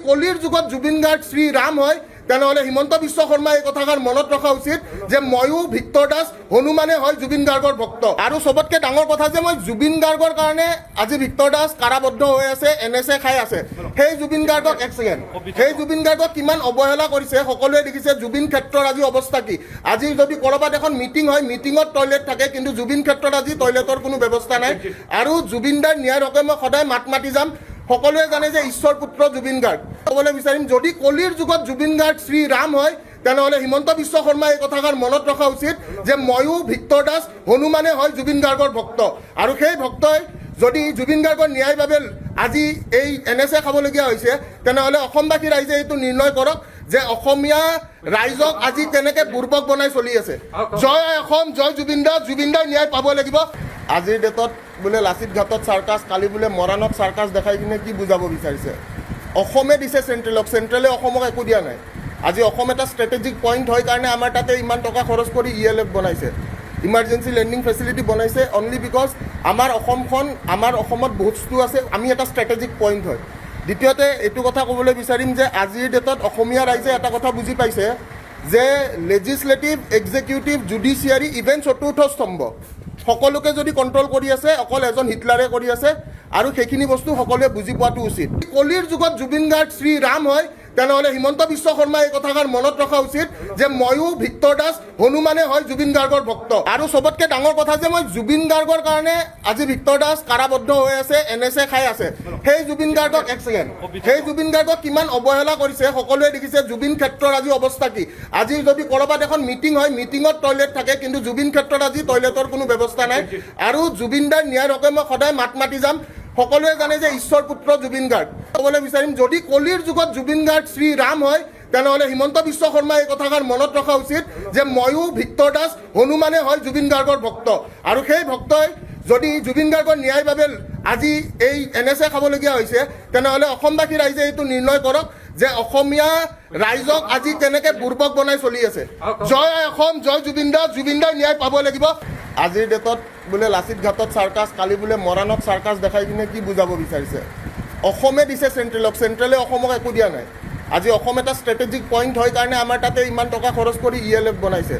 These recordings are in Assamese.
কলিৰ যুগত জুবিন গাৰ্গ শ্ৰীৰাম হয়, তেনেহ'লে হিমন্ত বিশ্ব শৰ্মাই এই কথাষাৰ মনত ৰখা উচিত যে ময়ো ভিক্টৰ দাস হনুমানে হয় জুবিন গাৰ্গৰ ভক্ত। আৰু চবতকৈ ডাঙৰ কথা যে মই জুবিন গাৰ্গৰ কাৰণে আজি ভিক্টৰ দাস কাৰাবদ্ধ হৈ আছে, এনএছএ খাই আছে। সেই জুবিন গাৰ্গক, এক ছেকেণ্ড, সেই জুবিন গাৰ্গক কিমান অৱহেলা কৰিছে সকলোৱে দেখিছে। জুবিন ক্ষেত্ৰৰ আজি অৱস্থা কি? আজি যদি ক'ৰবাত এখন মিটিং হয়, মিটিঙত টয়লেট থাকে, কিন্তু জুবিন ক্ষেত্ৰত আজি টয়লেটৰ কোনো ব্যৱস্থা নাই। আৰু জুবিন দাৰ ন্যায়ৰ হকে মই সদায় মাত মাতি যাম। সকলোৱে জানে যে ঈশ্বৰ পুত্ৰ জুবিন গাৰ্গ। ক'বলৈ বিচাৰিম, যদি কলিৰ যুগত জুবিন গাৰ্গ শ্ৰীৰাম হয়, তেনেহ'লে হিমন্ত বিশ্ব শৰ্মাই এই কথাষাৰ মনত ৰখা উচিত যে ময়ো ভিক্টৰ দাস হনুমানে হয় জুবিন গাৰ্গৰ ভক্ত। আৰু সেই ভক্তই যদি জুবিন গাৰ্গৰ ন্যায়ৰ বাবে আজি এই এনএছএ খাবলগীয়া হৈছে, তেনেহ'লে অসমবাসী ৰাইজে এইটো নিৰ্ণয় কৰক যে অসমীয়া ৰাইজক আজি কেনেকৈ বুৰ্বক বনাই চলি আছে। জয় আই অসম, জয় জুবিন দা। জুবিন দাই ন্যায় পাব লাগিব। আজিৰ ডেটত বোলে লাচিত ঘাটত চাৰ্কাছ, কালি বোলে মৰাণত চাৰ্কাছ দেখাই কিনে কি বুজাব বিচাৰিছে? অসমে দিছে চেণ্ট্ৰেলক, চেণ্ট্ৰেলে অসমক একো দিয়া নাই। আজি অসম এটা ষ্ট্ৰেটেজিক পইণ্ট হয় কাৰণে আমাৰ তাতে ইমান টকা খৰচ কৰি ইএলএফ বনাইছে, ইমাৰ্জেঞ্চি লেণ্ডিং ফেচিলিটি বনাইছে, অনলি because আমাৰ অসমখন, আমাৰ অসমত বহুত বস্তু আছে, আমি এটা ষ্ট্ৰেটেজিক পইণ্ট হয়। দ্বিতীয়তে এইটো কথা ক'বলৈ বিচাৰিম যে আজিৰ ডেটত অসমীয়া ৰাইজে এটা কথা বুজি পাইছে যে লেজিছলেটিভ, এক্সিকিউটিভ, জুডিচিয়াৰী, ইভেন চতুৰ্থ স্তম্ভ, সকলোকে যদি কণ্ট্ৰল কৰি আছে, অকল এজন হিটলাৰে কৰি আছে। আৰু সেইখিনি বস্তু সকলোৱে বুজি পোৱাটো উচিত। কলিৰ যুগত জুবিন গাৰ্গ শ্ৰীৰাম হয়, তেনেহ'লে হিমন্ত বিশ্ব শৰ্মাই এই কথাষাৰ মনত ৰখা উচিত যে ময়ো ভিক্টৰ দাস হনুমানে হয় জুবিন গাৰ্গৰ ভক্ত। আৰু চবতকৈ ডাঙৰ কথা যে মই জুবিন গাৰ্গৰ কাৰণে আজি ভিক্টৰ দাস কাৰাবদ্ধ হৈ আছে, এনএছএ খাই আছে। সেই জুবিন গাৰ্গক, এক ছেকেণ্ড, সেই জুবিন গাৰ্গক কিমান অৱহেলা কৰিছে সকলোৱে দেখিছে। জুবিন ক্ষেত্ৰৰ আজি অৱস্থা কি? আজি যদি ক'ৰবাত এখন মিটিং হয়, মিটিঙত টয়লেট থাকে, কিন্তু জুবিন ক্ষেত্ৰত আজি টয়লেটৰ কোনো ব্যৱস্থা নাই। আৰু জুবিন দাৰ ন্যায়ৰ হকে মই সদায় মাত মাতি যাম। সকলোৱে জানে যে ঈশ্বৰ পুত্ৰ জুবিন গাৰ্গ। ক'বলৈ বিচাৰিম, যদি কলিৰ যুগত জুবিন গাৰ্গ শ্ৰীৰাম হয়, তেনেহ'লে হিমন্ত বিশ্ব শৰ্মাই এই কথাষাৰ মনত ৰখা উচিত যে ময়ো ভিক্টৰ দাস হনুমানে হয় জুবিন গাৰ্গৰ ভক্ত। আৰু সেই ভক্তই যদি জুবিন গাৰ্গৰ ন্যায়ৰ বাবে আজি এই এনএছএ খাবলগীয়া হৈছে, তেনেহ'লে অসমবাসী ৰাইজে এইটো নিৰ্ণয় কৰক যে অসমীয়া ৰাইজক আজি কেনেকৈ বুৰ্বক বনাই চলি আছে। জয় আই অসম, জয় জুবিন দা। জুবিন দাই ন্যায় পাব লাগিব। আজিৰ ডেটত বোলে লাচিত ঘাটত চাৰ্কাছ, কালি বোলে মৰাণত চাৰ্কাছ দেখাই কিনে কি বুজাব বিচাৰিছে? অসমে দিছে চেণ্ট্ৰেলক, চেণ্ট্ৰেলে অসমক একো দিয়া নাই। আজি অসম এটা ষ্ট্ৰেটেজিক পইণ্ট হয় কাৰণে আমাৰ তাতে ইমান টকা খৰচ কৰি ইএলএফ বনাইছে,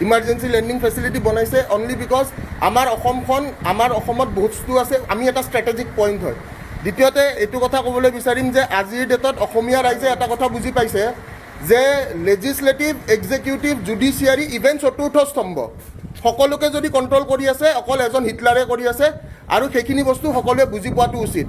ইমাৰ্জেঞ্চি লেণ্ডিং ফেচিলিটি বনাইছে, অনলি because আমাৰ অসমখন, আমাৰ অসমত বহুত বস্তু আছে, আমি এটা ষ্ট্ৰেটেজিক পইণ্ট হয়। দ্বিতীয়তে এইটো কথা ক'বলৈ বিচাৰিম যে আজিৰ ডেটত অসমীয়া ৰাইজে এটা কথা বুজি পাইছে যে লেজিছলেটিভ, এক্সিকিউটিভ, জুডিচিয়াৰী, ইভেন চতুৰ্থ স্তম্ভ, সকলোকে যদি কণ্ট্ৰল কৰি আছে, অকল এজন হিটলাৰে কৰি আছে। আৰু সেইখিনি বস্তু সকলোৱে বুজি পোৱাটো উচিত।